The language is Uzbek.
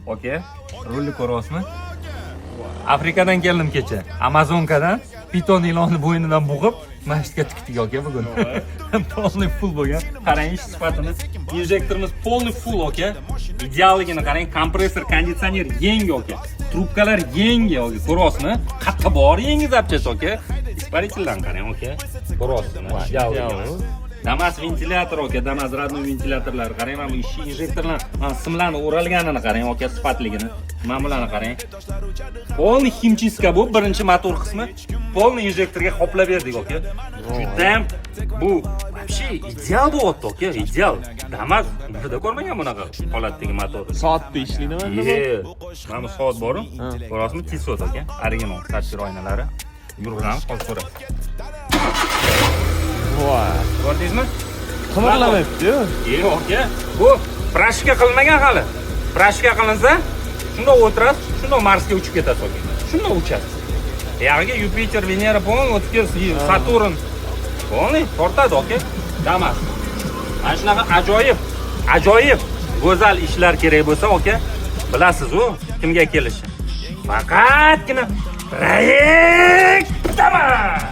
Aka, rulni ko'ryapsizmi? Afrikadan keldim kecha. Amazonkadan piton ilonni bo'ynidan bo'g'ib, mana shu yerga tikdik, aka, bugun. Полный full bo'lgan. Qarang ish sifatini. Injektorimiz полный full, aka. Idealligini qarang, kompressor, konditsioner yangi, aka. Trubkalar yangi, aka. Ko'ryapsizmi? Qayerda bor yangi запчасть, aka? Испаритель larni qarang, aka. Ko'ryapsizmi? Idealligini. Damas ventilyator, aka, Damas родной ventilyatorlar. Qarang, mana bu ishi injektorlar, mana simlarni o'ralganini qarang, aka, sifatligini. Mana bularni qarang. Полный химчистка bu birinchi motor qismi. Полный injektorga qoplab berdik, aka. Judayam bu вообще ideal bo'lyapti, aka, ideal. Damas umrida ko'rmagan bunaqa holatdagi motor. Soatda ishlaydimi? Ye, mana bu soat boru. Ko'rasizmi? Tissot, aka. Original tasvir oynalari. Yurg'izamiz, hozir ko'rasiz. Voy. Ko'rdingizmi? Qimirlamayapti-yu. Yo'q, aka. Bu прошивка qilinmagan hali. Прошивка qilinsa, shundoq o'tirasiz, shundoq Marsga uchib ketasiz, aka. Shundoq uchasiz. Yog'iga Yupiter, Venera полный o'tib kelsa, Saturn полный tortadi, aka. Damas. Mana shunaqa ajoyib, ajoyib, go'zal ishlar kerak bo'lsa, aka, bilasiz-u kimga kelishi. Faqatgina proyekt Damas.